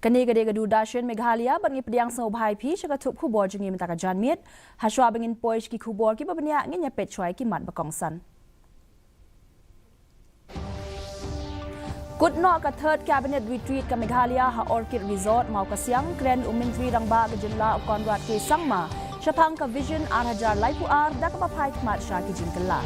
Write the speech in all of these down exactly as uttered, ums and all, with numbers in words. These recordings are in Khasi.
Kane ka dei ka Doordarshan Meghalaya, bad ngi pdiang sngewbha ïa phi sha ka thup khubor jong ngi mynta ka janmiet. Hashwa ba ngin poi sha ki khubor kiba bniah, ngin ïa peit shuwa ïa ki mat ba kongsan. Kut noh ka Third Cabinet Retreat ka Meghalaya ha Orchid Resort, Mawkasiang, kren u Myntri Rangbah ka Jylla u Conrad K Sangma shaphang ka Vision ar hajar laiphew ar da kaba phai khmat sha ki jingkylla.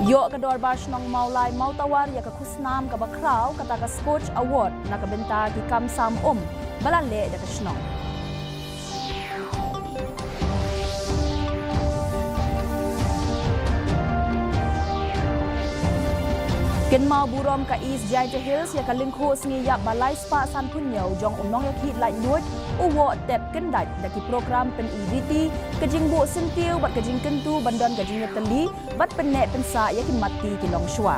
Ïoh ka Dorbar Shnong Mawlai Mawtawar ïa ka khusnam kaba khraw kata ka Skoch Award na ka bynta ki kam sam um ba la leh da ka shnong. Kynmaw burom ka East Jaintia Hills ïa ka lyngkhuh sngi ïap ba lai spah sanphew hynñiew jong u nongïakhih laitluid, u woh tep kyndait da ki program pyni riti, ka jingbuh syntiew bad ka jingkyntu ban don ka jingïatylli bad pynneh pynsah ïa ki mat ti ki longshuwa.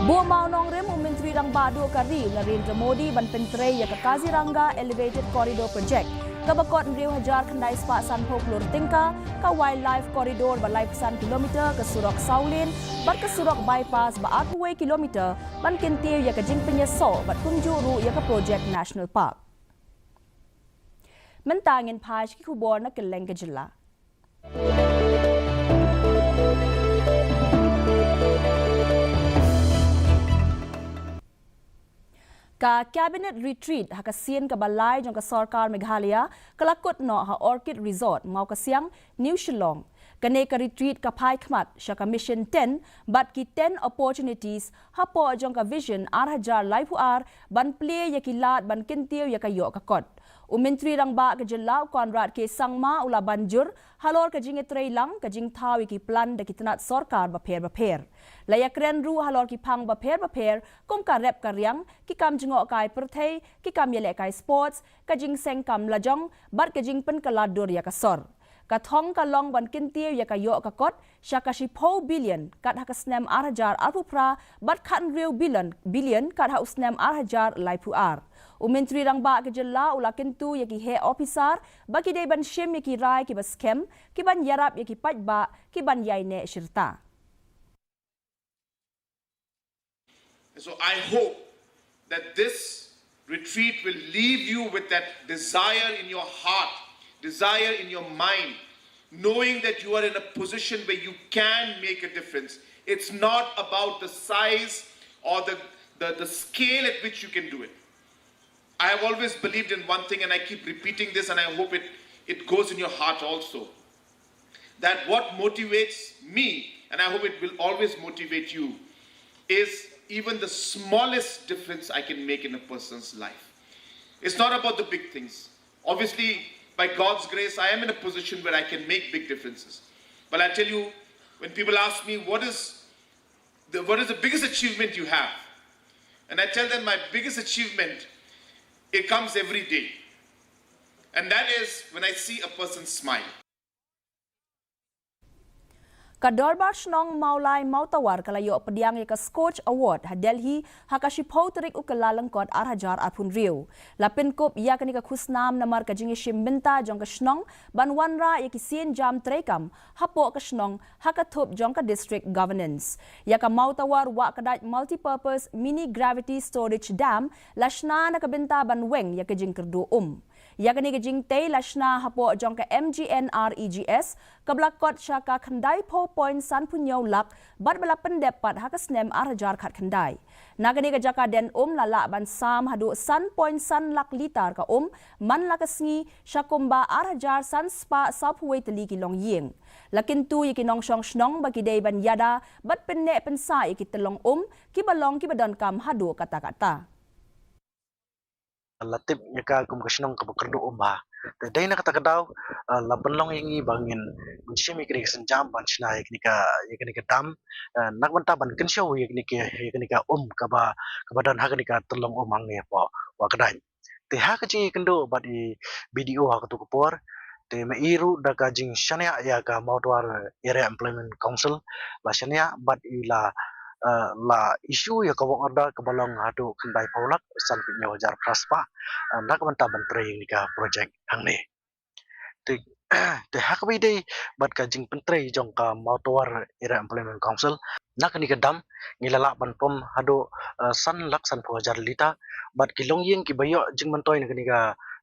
Buh mawnongrim u Myntri Rangbah Duh ka ri u Narendra Modi ban pyntrei ïa ka Kaziranga Elevated Corridor Project kaba kot hynriew hajar khyndai spah sanphew klur tyngka, ka Wildlife Corridor ba laiphew san kilometer, ka surok saw lane bad ka surok bypass ba arphew wei kilometer ban kyntiew ïa ka jingpynïasoh bad kumjuh ruh ïa ka project National Park. Mynta ngin phai sha ki khubor na kylleng ka jylla. Ka Cabinet Retreat ha ka sien kaba lai jong ka Sorkar Meghalaya ka la kut noh ha Orchid Resort, Mawkasiang, New Shillong. Kane ka retreat ka phai khmat sha ka Mission ten bad ki ten opportunities hapoh jong ka Vision ar hajar laiphew ar ban plie ïa ki lad ban kyntiew ïa ka ïoh ka kot. U Myntri Rangbah ka Jylla u Conrad K Sangma u la ban jur halor ka jingïatreilang, ka jingthaw ïa ki plan da ki tnat sorkar bapher bapher. La ïakren ruh halor ki phang bapher bapher kum ka rep ka riang, ki kam jngohkai pyrthei, ki kam ïalehkai sports, ka jingseng kam lajong bad ka jingpynkylla dur ïa ka sor. Ka thong ka long ban kyntiew ïa ka ïoh ka kot sha ka shiphew billion kat ha ka snem ar hajar arphew phra bad khathynriew billion, billion kat ha u snem ar hajar laiphew ar. U Myntri Rangbah ka Jylla u la kyntu ïa ki heh ophisar ba ki dei ban shim ïa ki rai kiba skhem, ki ban ïarap ïa ki paidbah, ki ban ïaineh shirta. So I hope that this retreat will leave you with that desire in your heart, desire in your mind, knowing that you are in a position where you can make a difference. It's not about the size or the, the, the scale at which you can do it. I have always believed in one thing, and I keep repeating this, and I hope it, it goes in your heart also. That what motivates me, and I hope it will always motivate you, is even the smallest difference I can make in a person's life. It's not about the big things. Obviously, by God's grace, I am in a position where I can make big differences. But I tell you, when people ask me, what is the, what is the biggest achievement you have? And I tell them, my biggest achievement, it comes every day. And that is when I see a person smile. Ka Dorbar Shnong Mawlai Mawtawar ka la ïoh pdiang ïa ka Skoch Award ha Delhi ha ka shiphew tarik u Kyllalyngkot ar hajar arphew hynriew. La pynkup ïa kane ka khusnam namar ka jingïashim bynta jong ka shnong ban wanrah ïa ki sienjam treikam hapoh ka shnong ha ka thup jong ka District Governance. Ïa ka Mawtawar Wahkdait Multipurpose Mini Gravity Storage Dam la shna na ka bynta ban weng ïa ka jingkyrduh um. Ïa kane ka jingtei la shna hapoh jong ka M G N R E G S kaba la kot sha ka khyndai phew point sanphew hynñiew lak bad ba la pyndep pat ha ka snem ar hajar khatkhyndai. Na kane ka jaka den um la lah ban sam haduh san point san lak litar ka um man la ka sngi sha kumba ar hajar san spah sawphew wei tylli ki longïing. La kyntu ïa ki nongshong shnong ba ki dei ban ïada bad pynneh pynsah ïa ki tyllong um kiba long kiba donkam haduh katta katta. La tip ïa ka kum ka shnong kaba kyrduh um bha. Te dei na kata ka daw la pynlong ïa ngi ba ngin shim ïa kane ka sienjam ban shna ïa kane ka ïa kane ka dam na ka bynta ban kynshew ïa kane ka ïa kane ka um kaba kaba don ha kane ka tyllong um hangne hapoh Wahkdait. Te ha ka jingïakynduh bad i B D O ha katu ka por, te ma i ruh da ka jingshaniah ïa ka Mawtawar Area Employment Council la shaniah bad i la la issue ïa ka work order kaba long haduh khyndai phew lak sanphew hynñiew hajar phra spah na ka bynta ban trei ïa ka project hangne. Te Te ha kaba ïadei bad ka jingpyntrei jong ka Mawtawar Area Employment Council, na kane ka dam ngi la lah ban pom haduh, eh, san lak sanphew hajar lita, bad ki longïing kiba ïoh jingmyntoi na kane ka,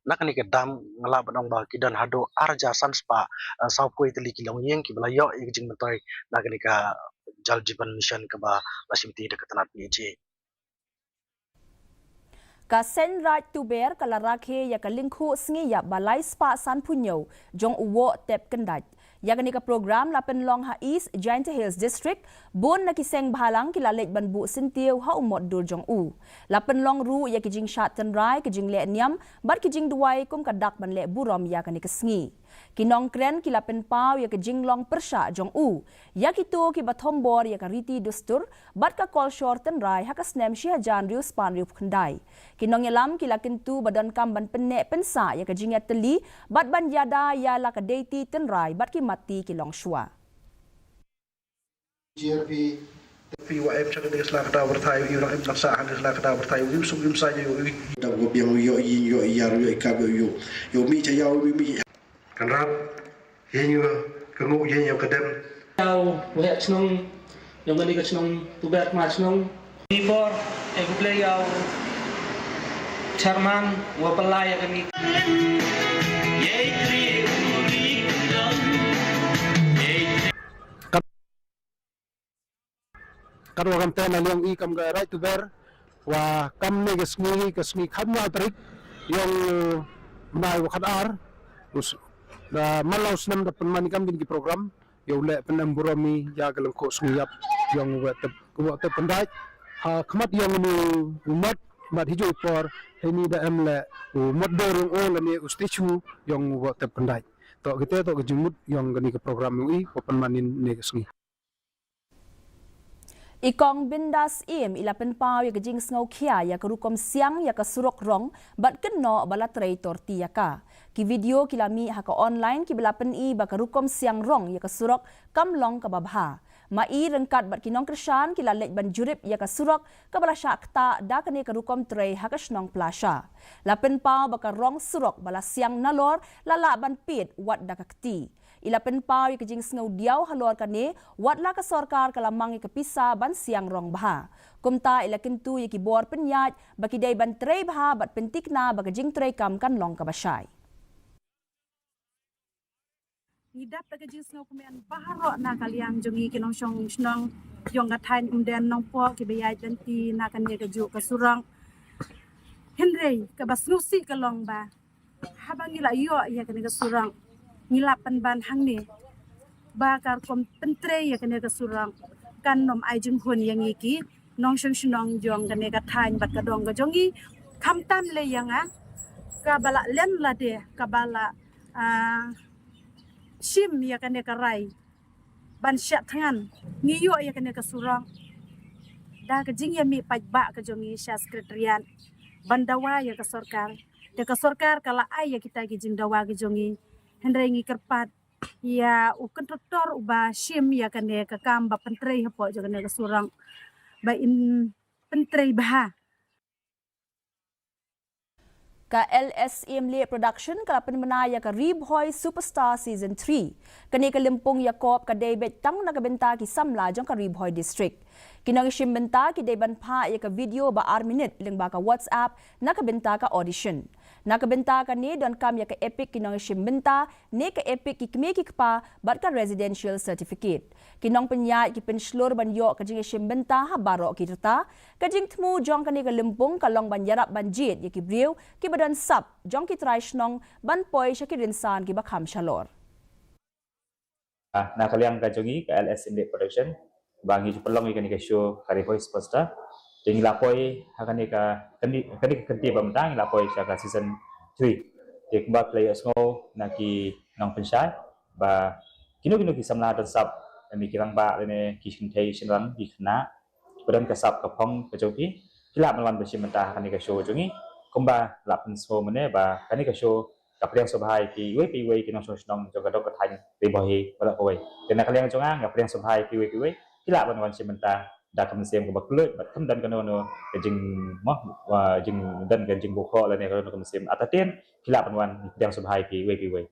na kane ka dam nga lah ban ong ba ki don haduh ar hajar san spah, eh, sawphew tylli ki longïing kiba la ïoh ïa ka jingmyntoi na kane ka Jal Jeevan Mission kaba la shimti da ka tnat P H A. Ka Seiñ Raij Tuber ka la rakhe ïa ka lyngkhuh sngi ïap ba lai spah sanphew hynñiew jong u Woh Tep Kyndait. Ïa kane ka program la pynlong ha East Jaintia Hills District, bun na ki seng bhalang ki la leit ban buh syntiew ha u mot dur jong u. La pynlong ruh ïa ki jingshad tynrai, ki jingleh niam bad ki jingduwai kum ka dak ban leh burom ïa kane ka sngi. Ki nongkren ki la pynpaw ïa ka jinglong pyrshah jong u ïa kito kiba thombor ïa ka riti dustur bad ka kolshor tynrai ha ka snem shi hajar hynriew spah hynriewphew khyndai. Ki nongïalam ki la kyntu ba donkam ban pynneh pynsah ïa ka jingïatylli bad ban ïada ïa la ka deiti tynrai bad ki matti ki longshuwa. G R P. Pi wa em chak de sla kata berthai, yu rang em laksa han sla kata berthai, yu sum yu sa yu. Dam go biang yu yu yu yar yu ka yu yu mi cha yu mi mi. Kan rap, yu yu ka ngu yu yu ka dem. Yu weh chnong, yu ngani ka chnong, Tuber ma chnong. Ni por, e guble yu chairman, wa pelai ya kani. Katwa kam te na liang i kam ka Raij Tuber wa kam ne ka sngi, ka sngi khatñiaw tarik yong, uh, bnai wa khatar. Us, da man la u snem da pynman i kam kin ki program yow leh pynem burom i ya ka lyngkhuh sngi ïap yong u Woh Tep, u Woh Tep Kyndait. Ha khmat yong u mot, mat hi ju i por hini da em leh u mot dur yong u lane u statue yong u Woh Tep Kyndait. To kite to ka jingmut yong kani ka program yong i wa pynman in ne ka sngi. I Kong Bindas Im i la pynpaw ïa ka jingsngewkhia ïa ka rukom siang ïa ka surok rong bad kynnoh ba la trei torti ïa ka. Ki video ki la mih ha ka online kiba la pyni ba ka rukom siang rong ïa ka surok kam long kaba bha. Ma i ryngkat bad ki nongkyrshan ki la leit ban jurip ïa ka surok kaba la shah ktah da kane ka rukom trei ha ka shnong Plasha. La pynpaw ba ka rong surok ba la siang nalor la lah ban pied wat da ka kti. I la pynpaw ïa ka jingsngew diaw halor kane, wat la ka sorkar ka la mang ïa ka pisa ban siang rong bha. Kumta i la kyntu ïa ki bor pynïaid ba ki dei ban trei bha bad pyntikna ba ka jingtrei kam kan long kaba shai. Ngi dap da ka jingsngew kmen baroh na ka liang jong ngi ki nongshong shnong jong ka thaiñ Umden Nongpoh kiba ïaid lynti na kane ka juh ka surok. Hynrei kaba sngewsih ka long ba haba ngi la ïoh ïa kane ka surok, ngi la pynban hangne ba ka rukom pyntrei ïa kane ka surok kan nym ai jinghun ïa ngi ki nongshong shnong jong kane ka thaiñ bad ka dong ka jong ngi, khamtam lei ïa nga kaba la len lade, kaba la, ah, shim ïa kane ka rai ban shah thngan. Ngi ïoh ïa kane ka surok da ka jingïamih paidbah ka jong ngi sha Secretariat ban dawa ïa ka sorkar. Te ka sorkar ka la ai ïa kita ki jingdawa ki jong ngi. Hynrei ngi kyrpad ïa u kontraktor uba shim ïa kane ka kam ba pyntrei hapoh jong kane ka surok ba in pyntrei bha. Ka L S M Leh Production ka la pynbna ïa ka Ri Bhoi Superstar Season three. Kane ka lympung ïakob ka dei beit tang na ka bynta ki samla jong ka Ri Bhoi District. Ki nongshim bynta ki dei ban phah ïa ka video ba ar minit lyngba ka WhatsApp na ka bynta ka audition. Na ka bynta kane donkam ïa ka EPIC ki nongshim bynta ne ka EPIC ki kmie ki kpa bad ka residential certificate. Ki nongpynïaid ki pynshlur ban ïoh ka jingshim bynta ha baroh ki rta. Ka jingthmu jong kane ka lympung ka long ban ïarap ban jied ïa ki briew kiba don sap jong ki trai shnong ban poi sha ki rynsan kiba kham shalor. Ah, na ka liang ka jong ngi ka L S M Leh Production ba ngi ju pynlong ïa kane ka show ka Ri Bhoi Superstar. Te ngi la poi ha kane ka kane, kane ka kynti ba mynta ngi la poi sha ka season three. Te kumba phi la ïohsngew na ki nongpynshai ba kino kino ki samla don sap, lane ki rangbah, lane ki kynthei shynrang, ki khynnah ba don ka sap ka phong ka jong ki, ki lah ban wan ban shim bynta ha kane ka show jong ngi. Kumba la pynsngew mynne ba kane ka show ka pdiang sngewbha ïa phi iwei pa iwei ki nongshong shnong jong ka dong ka thaiñ Ri Bhoi baroh kawei. Te na ka liang jong nga nga pdiang sngewbha ïa phi iwei pa iwei ki lah ban wan shim bynta da ka mynsiem kaba kylluid bad kam don kano kano ka jingmoh, wa jing don ka jingbukhuh lane kano kano ka mynsiem. Artatien ki lah ban wan, pdiang sngewbha ïa phi iwei pa iwei.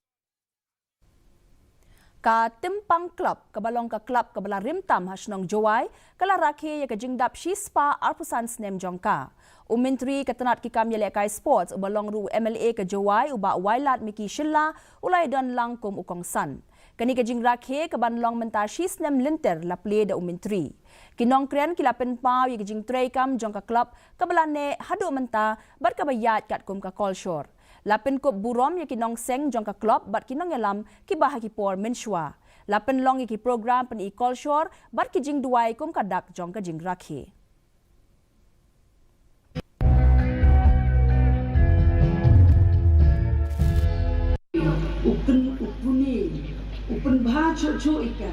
Ka Tympang Club, kaba long ka club kaba la rim tam ha shnong Jowai, ka la rakhe ïa ka jingdap shispah arphew san snem jong ka. U Myntri ka tnat ki kam ïalehkai sports uba long ruh u M L A ka Jowai u Bah Wailadmiki Shylla u la ïadon lang kum u kongsan. Kane ka jingrakhe kaban long mynta shi snem lynter la plie da u Myntri. Ki nongkren ki la pynpaw ïa ka jingtreikam jong ka club kaba la neh haduh mynta bad kaba ïaid katkum ka kolshor. La pynkup burom ïa ki nongseng jong ka club bad ki nongïalam kiba ha ki por mynshuwa. La pynlong ïa ki program pyni kolshor bad ki jingduwai kum ka dak jong ka jingrakhe. U pyn, u pynbha choh choh ïa ka.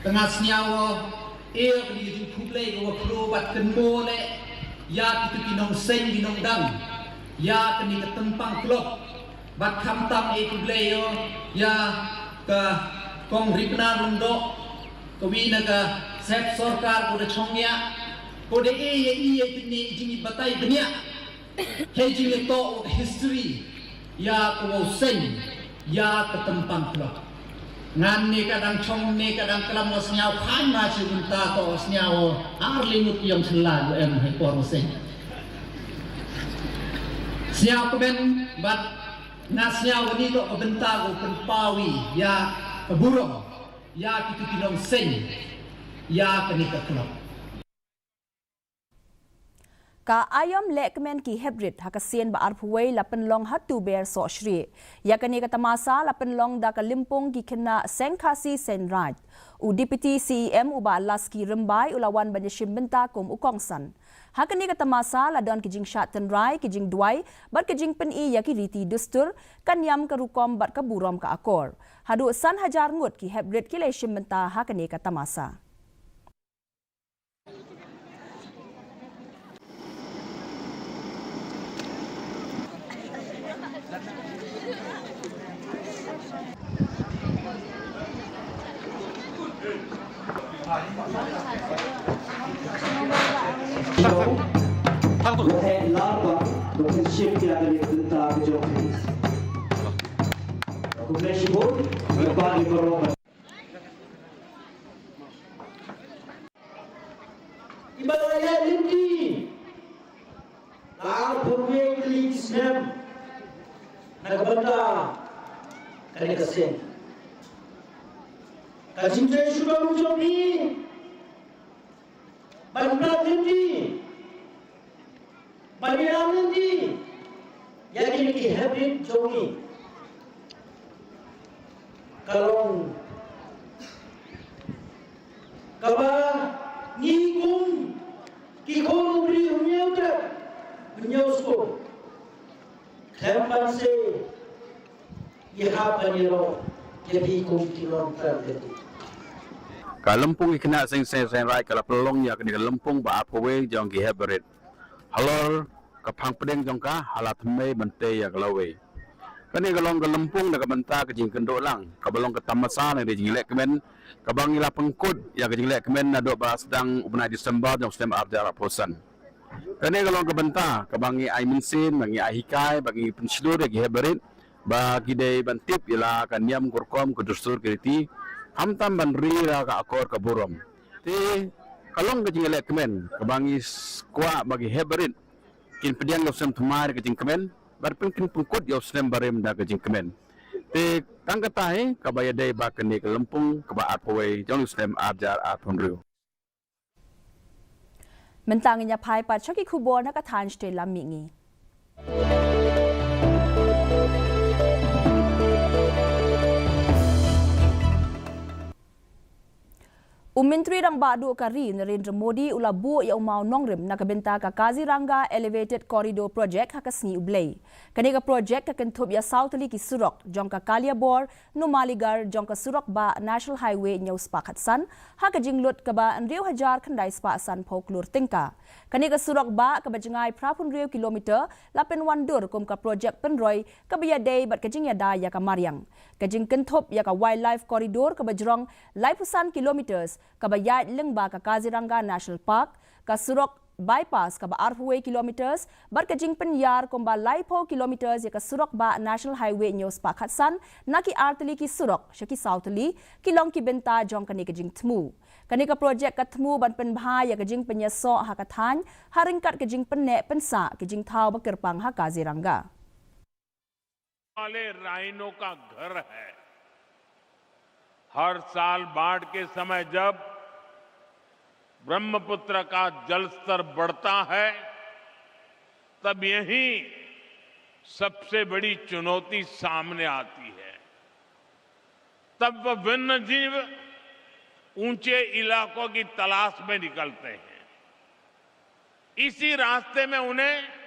Te nga sngew, eh, ïa kane ka jingkhublei kaba khraw bad kynmaw leh ïa kito ki nongseng ki nongdang ïa kane ka Tympang Club. Bad khamtam eh khublei ïa ka Kong Ripnar Lyngdoh, kawi na ka sep sorkar, ko da chong ïa, ko da eh ïa i ïa kine jingbatai bniah. Hei jingïatoh history ïa ka Wawseng, ïa ka Tympang Club. Ngan ne ka dang chong ne ka dang klam, nga sngew khan ma chi mynta to, sngew ar lyngngut ïong shylla em hei por Wawseng. Sngew kmen bad nga sngew kane to ka bynta ko pynpaw ïa ka burom ïa kito ki nongseng ïa kane ka club. Ka aïom lehkmen ki heprit ha ka sien ba arphew wei la pynlong ha Tuber Sohshrieh. Ïa kane ka tamasa la pynlong da ka lympung ki khynnah Seng Khasi Seng Raij. U Deputy C E M u Bah Laski Rymbai u la wan ban ïashim bynta kum u kongsan. Ha kane ka tamasa la don ki jingshad tynrai, ki jingduwai bad ki jingpyni ïa ki riti dustur, ka niam ka rukom bad ka burom ka akor. Haduh san hajar ngut ki heprit ki la ïashim bynta ha kane ka tamasa. Iba la ïaid lynti la arphew wei tylli ki snem na ka bynta kane ka seng. Ka jingtrei shu don jong phi ban pynlait lynti, ban ïalam lynti ïa kine ki heprit jong ngi. Ka long kaba ngi kum ki khun u briew hynñiew tep hynñiew skur khlem ban sei ïa hap ban ïaroh ïa phi kum ki nongtrei lynti. Ka lympung ki khynnah Seng Seng Seng Raij ka la pynlong ïa kane ka lympung ba arphew wei jong ki heprit. Halor ka phang pdeng jong ka ha la thymmei ban tei ïa ka lawei. Kane ka long ka lympung na ka bynta ka jingkynduh lang, kaba long ka tamasa na ka jinglehkmen, kaba ngi la pynkut ïa ka jinglehkmen naduh ba sdang u bnai December jong u snem ar hajar arphew san. Kane ka long ka bynta kaba ngi ai mynsiem, ba ngi ai hikai, ba ngi pynshlur ïa ki heprit ba ki dei ban tip ïa la ka niam ka rukom ka dustur ka riti, khamtam ban ri ïa ka akor ka burom. Te ka long ka jinglehkmen kaba ngi s-, kwah ba ki heprit kin pdiang ïa u snem thymmai da ka jingkmen bad pynkin pynkut ïa u snem barim da ka jingkmen. Te tang kata hi kaba ïadei bad kane ka lympung kaba arphew wei jong u snem ar hajar arphew hynriew. Mynta ngin ïa phai pat sha ki khubor na ka thaiñ shatei lam mihngi. U Myntri Rangbah Duh ka ri Narendra Modi u la buh ïa u maw nongrim na ka bynta ka Kaziranga Elevated Corridor Project ha ka sngi U Blei. Kane ka project ka kynthup ïa saw tylli ki surok jong ka Kaliabor, Numaligarh jong ka surok bah National Highway hynñiew spah khatsan, ha ka jinglut kaba hynriew hajar khyndai spah sanphew klur tyngka. Kane ka surok bah kaba jngai phra phew hynriew kilometer la pynwandur kum ka project pynroi kaba ïadei bad ka jingïada ïa ka mariang. Ka jingkynthup ïa ka Wildlife Corridor kaba jrong laiphew san kilometers kaba ïaid lyngba ka Kaziranga National Park, ka surok bypass kaba arphew kilometers, bad ka jingpynïar kumba laiphew kilometers ïa ka surok bah National Highway hynñiew spah khatsan, na ki ar tylli ki surok sha ki saw tylli, ki long ki bynta jong kane ka jingthmu. Kane ka project ka thmu ban pynbha ïa ka jingpynïasoh ha ka thaiñ, ha ryngkat ka jingpynneh pynsah ki jingthaw ba kyrpang ha Kaziranga. वाले राइनो का घर है। हर साल बाढ़ के समय जब ब्रह्मपुत्र का जलस्तर बढ़ता है, तब यही सबसे बड़ी चुनौती सामने आती है। तब वन्य जीव ऊंचे इलाकों की तलाश में निकलते हैं। इसी रास्ते में उन्हें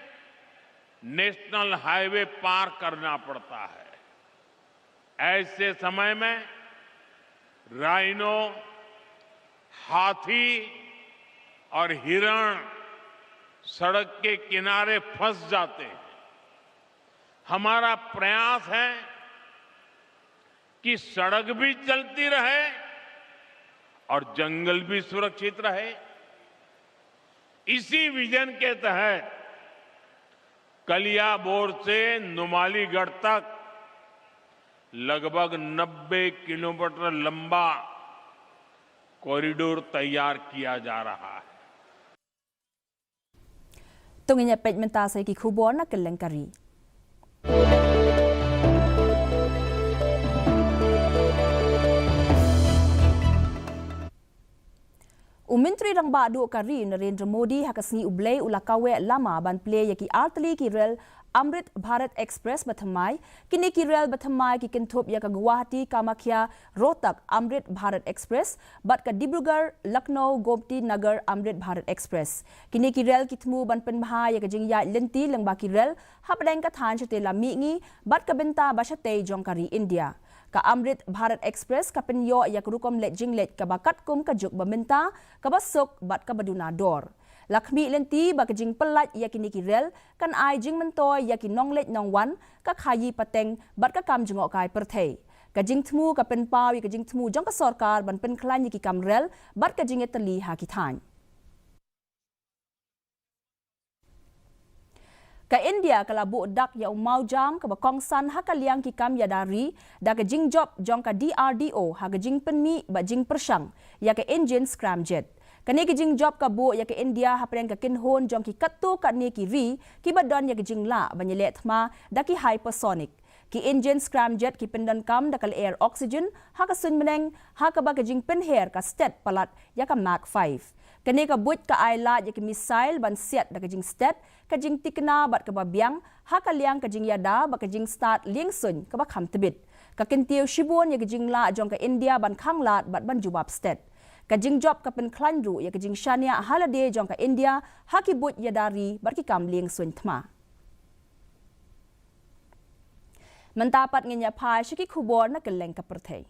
नेशनल हाईवे पार करना पड़ता है। ऐसे समय में राइनो, हाथी और हिरण सड़क के किनारे फंस जाते हैं। हमारा प्रयास है कि सड़क भी चलती रहे और जंगल भी सुरक्षित रहे। इसी विजन के तहत कलियाबोर से नुमालीगढ़ तक लगभग नब्बे किलोमीटर लंबा कॉरिडोर तैयार किया जा रहा है। To ngin ïa peit mynta sa ïa ki khubor na kylleng ka ri. U Myntri Rangbah Duh ka ri Narendra Modi ha ka sngi U Blei u la kaweh lama ban plie ïa ki ar tylli ki rel Amrit Bharat Express bathymmai. Kine ki rel bathymmai ki kynthup ïa ka Guwahati Kamakhya Rohtak Amrit Bharat Express bad ka Dibrugarh Lucknow Gomti Nagar Amrit Bharat Express. Kine ki rel ki thmu ban pynbha ïa ka jingïaid lynti lyngba ki rel hapdeng ka thaiñ shatei lam mihngi bad ka bynta ba shatei jong ka ri India. Ka Amrit Bharat Express ka pynïoh ïa ka rukom leit jingleit kaba katkum ka juk ba mynta, kaba suk bad kaba duna dor. La khmih lynti ba ka jingpyllait ïa kine ki rel kan ai jingmyntoi ïa ki nongleit nongwan, ka khaïi pateng bad ka kam jngohkai pyrthei. Ka jingthmu ka pynpaw ïa ka jingthmu jong ka sorkar ban pynkhlaiñ ïa ki kam rel bad ka jingïatylli ha ki thaiñ. Ka India ka la buh dak ïa u mawjam kaba kongsan ha ka liang ki kam ïada ri da ka jingjop jong ka D R D O ha ka jingpynmih bad jingpyrshang ïa ka injin scramjet. Kane ka jingjop ka buh ïa ka India hapdeng ka kynhun jong ki katto katne ki ri kiba don ïa ka jinglah ban ïaleh thma da ki hypersonic. Ki injin scramjet ki pyndonkam da ka lyer oxygen ha ka suiñbneng, ha kaba ka jingpynher ka stet palat ïa ka Mach five. Kane ka buit ka ai lad ïa ki missile ban siat da ka jingstet, ka jingtikna bad kaba biang ha ka liang ka jingïada bad ka jingstad liengsuiñ kaba kham tbit. Ka kyntiew shibun ïa ka jinglah jong ka India ban khanglad bad ban jubab stet. Ka jingjop ka pynkhlaiñ ruh ïa ka jingshaniah ha lade jong ka India ha ki buit ïada ri bad ki kam liengsuiñ thma. Mynta pat ngin ïa phai sha ki khubor na kylleng ka pyrthei.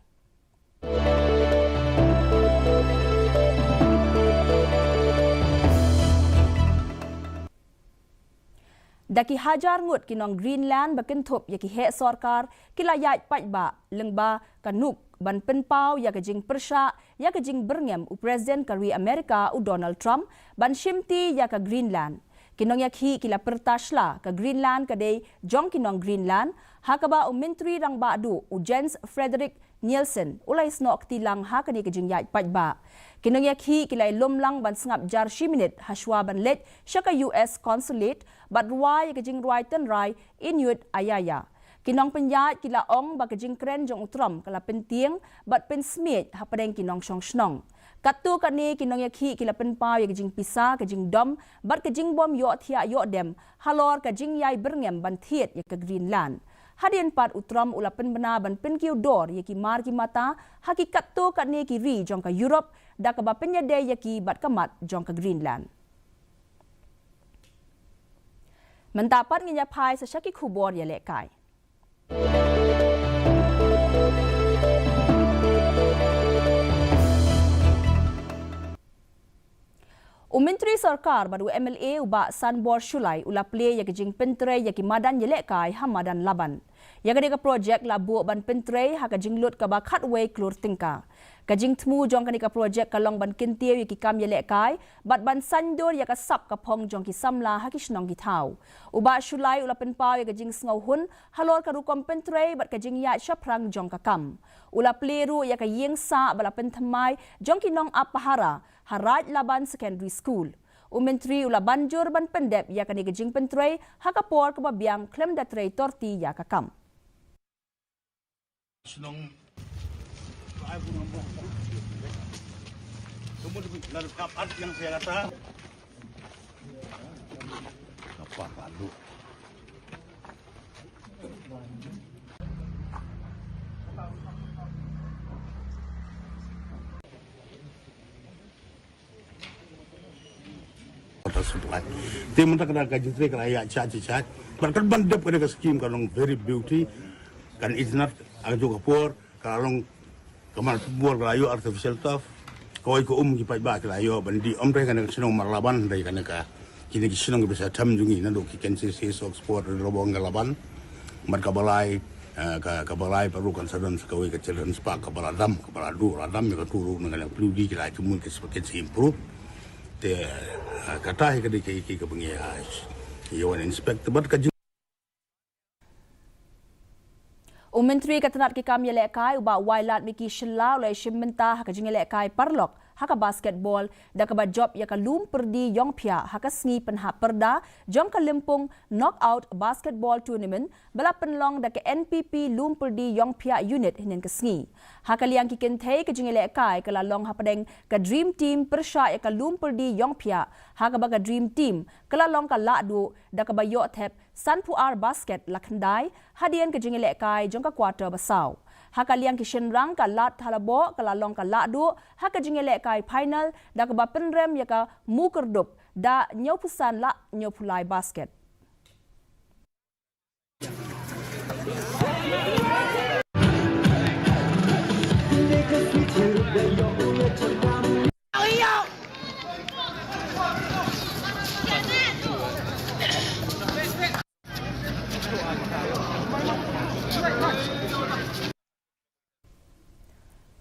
Da ki hajar ngut ki nong Greenland ba kynthup ïa ki heh sorkar ki la ïaid paidbah lyngba ka Nuuk ban pynpaw ïa ka jingpyrshah ïa ka jingbyrngem u President ka ri Amerika u Donald Trump ban shimti ïa ka Greenland. Ki nongïakhih ki la pyrta shla ka Greenland ka dei jong ki nong Greenland, ha kaba u Myntri Rangbah Duh u Jens Frederik Nielsen u la ïasnoh kti lang ha kane ka jingïaid paidbah. Ki nongïakhih ki la ïalum lang ban sngap jar shi minit hashwa ban leit sha ka U S Consulate bad rwai ïa ka jingrwai tynrai Inuit Ayaya. Ki nongpynïaid ki la ong ba ka jingkren jong u Trump ka la pyntieng bad pynsmiej hapdeng ki nongshong shnong. Katto katne ki nongïakhih ki la pynpaw ïa ka jingpisa, ka jingdom bad ka jingbym ïoh thiah ïoh dem halor ka jingïai byrngem ban thied ïa ka Greenland. Hadien pat u Trump u la pynbna ban pynkiew dor ïa ki mar ki mata ha ki katto katne ki ri jong ka Europe da kaba pynïadei ïa ki bad ka mat jong ka Greenland. Mynta pat ngin ïa phai sa sha ki khubor ïalehkai. U Myntri Sorkar bad u M L A u Bah Sanbor Shullai u la plie ïa ka jingpyntrei ïa ki madan ïalehkai ha madan Laban. Ïa kane ka projek la buh ban pyntrei ha ka jinglut kaba khatwei klur tyngka. Ka jingthmu jong kane ka projek ka long ban kyntiew ïa ki kam ïalehkai bad ban saiñdur ïa ka sap ka phong jong ki samla ha ki shnong ki thaw. U Bah Shullai u la pynpaw ïa ka jingsngewhun halor ka rukom pyntrei bad ka jingïaid shaphrang jong ka kam. U la plie ruh ïa ka ïing sah ba la pynthymmai jong ki nongap pahara ha Raid Laban Secondary School. U Myntri u la ban jur ban pyndep ïa kane ka jingpyntrei ha ka por kaba biang khlem da trei torti ïa ka kam. Water supply. Te mynta ka jingtrei ka la ïaid shah shah shah. Bad kan ban dep ka skim ka long very beauty. Kan itynnad ha kajuh ka por ka la long ka mar bor ka la ïoh artificial turf. Kawei ka um ki paidbah ki la ïoh ban dih, ym dei kane ka shnong Marlaban, dei kane ka, kine ki shnong ki ba sha them jong ngi naduh ki K N C C, Oxford, Ri Robong, ka Laban. Bad kaba lai, eh, ka, kaba lai pat ruh kan sa don sa kawei ka Children's Park kaba la dam, kaba la duh, la dam ïa kato ruh, na kane ka Pli U D ki la ai jingmut ka shuh kan sa improve. Te, eh, kata hi ka dei ka, ka, kaba ngi, ah, ïa wan inspect bad ka jing- U Myntri ka tnat ki kam ïalehkai u Bah Wailadmiki Shylla u la ïashim bynta ha ka jingïalehkai paralok ha ka basketball da kaba jop ïa ka lum pyrdi ïongphiah ha ka sngi pynhap pyrda jong ka lympung Knockout Basketball Tournament ba la pynlong da ka N P P Lum Pyrdi Ïongphiah Unit hynnin ka sngi. Ha ka liang ki kynthei ka jingïalehkai ka la long hapdeng ka Dream Team pyrshah ïa ka lum pyrdi ïongphiah, ha kaba ka Dream Team ka la long ka lahduh da kaba ïoh thep sanphew ar basket la khyndai hadien ka jingïalehkai jong ka quarter ba saw. Ha ka liang ki shynrang ka Lad Thalaboh ka la long ka lahduh ha ka jingïalehkai final da kaba pynrem ïa ka Mukyrdup da hynñiewphew san la hynñiewphew lai basket.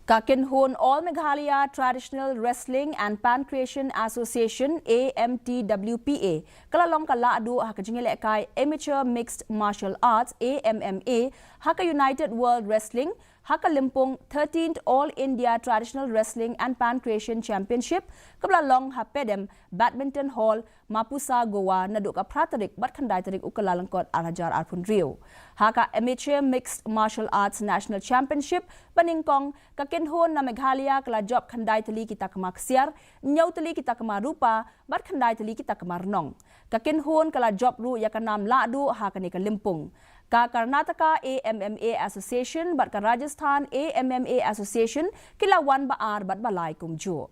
Ka kynhun All Meghalaya Traditional Wrestling and Pankration Association, A M T W P A, ka la long ka lahduh ha ka jingïalehkai Amateur Mixed Martial Arts, A M M A, ha ka United World Wrestling, ha ka lympung thirteenth All India Traditional Wrestling and Pankration Championship, kaba la long ha Pedem Badminton Hall, Mapusa, Goa, naduh ka phra tarik bad khyndai tarik u Kyllalyngkot ar hajar arphew hynriew. Ha ka Amateur Mixed Martial Arts National Championship ba nyngkong, ka kynhun na Meghalaya ka la jop khyndai tylli ki takma ksiar, hynñiew tylli ki takma rupa, bad khyndai tylli ki takma rnong. Ka kynhun ka la jop ruh ïa ka nam lahduh ha kane ka lympung. Ka Karnataka A M M A Association bad ka Rajasthan A M M A Association ki la wan ba ar bad ba lai kumjuh.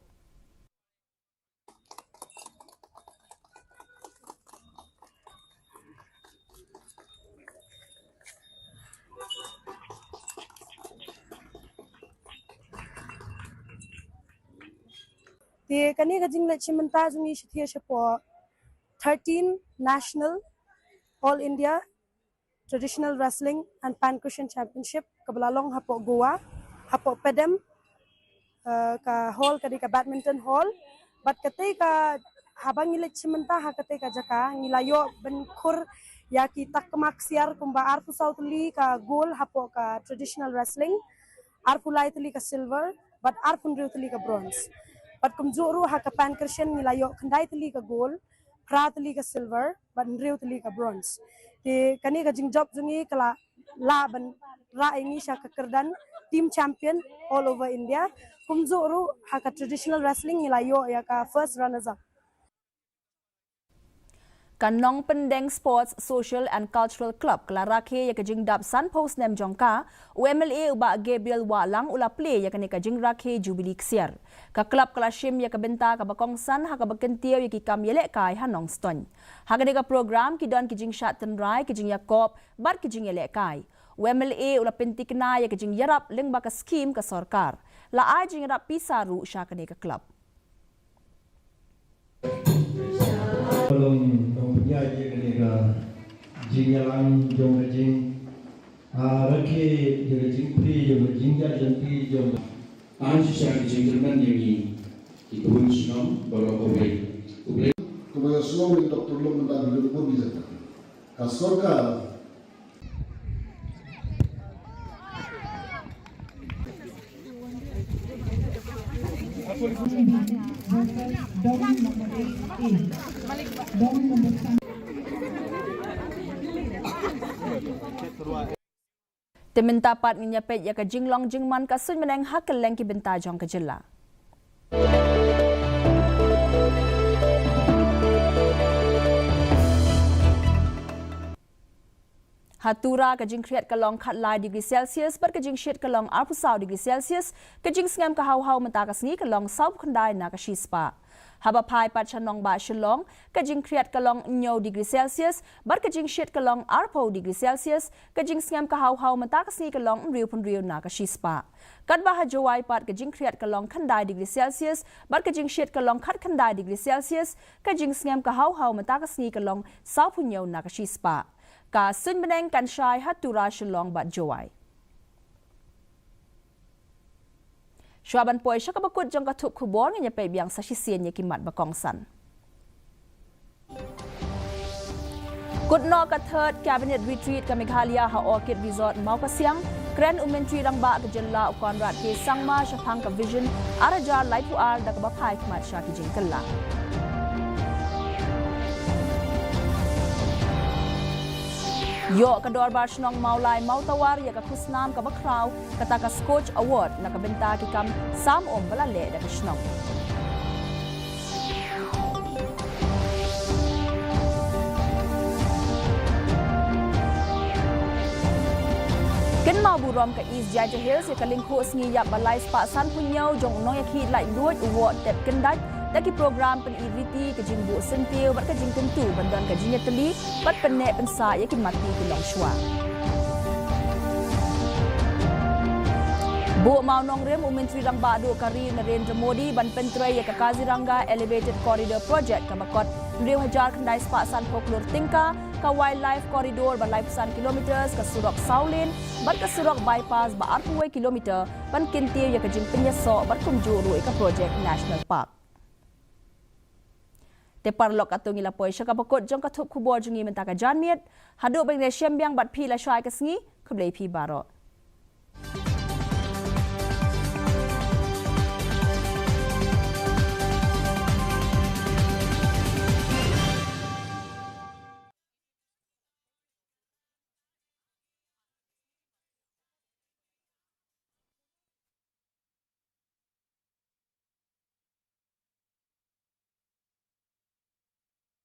Te kane ka jingleit shim bynta jong ngi sha thie shapoh thirteen National All India Traditional Wrestling and Pankration Championship kaba la long hapoh Goa, hapoh Pedem, eh, ka hall ka dei ka Badminton Hall. Bad katei ka, haba ngi leit shim bynta ha katei ka jaka, ngi la ïoh ban khur ïa ki takma ksiar kumba arphew saw tylli ka gold hapoh ka traditional wrestling, arphew lai tylli ka silver, bad arphew hynriew tylli ka bronze. Bad kumjuh ruh ha ka pankration ngi la ïoh khyndai tylli ka gold, phra tylli ka silver, bad hynriew tylli ka bronze. Te kane ka jingjop jong ngi ka la lah ban rah ïa ngi sha ka kyrdan team champion all over India. Kumjuh ruh ha ka traditional wrestling ngi la ïoh ïa ka first runners up. Ka Nongpyndeng Sports, Social and Cultural Club ka la rakhe ïa ka jingdap sanphew snem jong ka. U M L A u Bah Gabriel Wahlang u la plie ïa kane ka jingrakhe Jubilee Ksiar. Ka club ka la shim ïa ka bynta kaba kongsan ha kaba kyntiew ïa ki kam ïalehkai ha Nongstoiñ. Ha kane ka program ki don ki jingshad tynrai, ki jingïakop bad ki jingïalehkai. U M L A u la pynthikna ïa ka jingïarap lyngba ka skhim ka sorkar. La ai jingïarap pisa ruh sha kane ka club. Long, long pynïaid ïa kane ka jingïalang jong ka jing, ah, rakhe ïa ka jingplie jong ka jingïaid lynti jong ka. Ai shisha ka jingkyrmen ïa ngi ki khun shnong baroh kawei. Khublei. Kaba ïa sngewbha ïa Doctor Lum mynta ka dei ka bun ki jaka. Ka sorkar Te mynta pat ngin ïa peit ïa ka jinglong jingman ka suiñ bneng ha kylleng ki bynta jong ka jylla. Ha Tura ka jingkhriat ka long khatlai degree Celsius bad ka jingshit ka long arphew saw degree Celsius, ka jingsngem ka haw haw mynta ka sngi ka long sawphew khyndai na ka shispah. Haba phai pat sha nongbah Shillong, ka jingkhriat ka long hynñiew degree Celsius bad ka jingshit ka long arphew degree Celsius, ka jingsngem ka haw haw mynta ka sngi ka long hynriewphew hynriew na ka shispah. Katba ha Jowai pat ka jingkhriat ka long khyndai degree Celsius bad ka jingshit ka long khatkhyndai degree Celsius, ka jingsngem ka haw haw mynta ka sngi ka long sawphew hynñiew na ka shispah. Ka suiñ bneng kan shai ha Tura, Shillong bad Jowai. Shuwa ban poi sha kaba kut jong ka thup khubor, ngin ïa peit biang sa shisien ïa ki mat ba kongsan. Kut noh ka Third Cabinet Retreat ka Meghalaya ha Orchid Resort Mawkasiang. Kren u Myntri Rangbah ka jylla u Conrad K Sangma shaphang ka Vision ar hajar laiphew ar da kaba phai khmat sha ki jingkylla. Ïoh ka Dorbar Shnong Mawlai Mawtawar ïa ka khusnam kaba khraw, kata ka Scotch Award, na ka bynta ki kam sam um ba la leh da ka shnong. Kynmaw burom ka East Jaintia Hills ïa ka lyngkhuh sngi ïap ba lai spah sanphew hynñiew jong u nongïakhih laitluid u Woh Tep Kyndait da ki program pyn-i riti, ka jingbuh syntiew bad ka jingkyntu ban don ka jingïatylli bad pynneh pynsah ïa ki matti ki longshuwa. Buh mawnongrim u Myntri Rangbah Duh ka ri Narendra Modi ban pyntrei ïa ka Kaziranga Elevated Corridor Project kaba kot hynriew hajar khyndai spah sanphew klur tyngka, ka Wildlife Corridor ba laiphew san kilometres, ka surok saw lane bad ka surok bypass ba arphew wei kilometre, ban kyntiew ïa ka jingpynïasoh bad kumjuh ruh ïa ka project National Park. Te paralok, katto ngi la poi sha kaba kut jong ka thup khubor jong ngi mynta ka janmiet. Haduh ban ïashem biang bad phi lashai ka sngi, khublei phi baroh.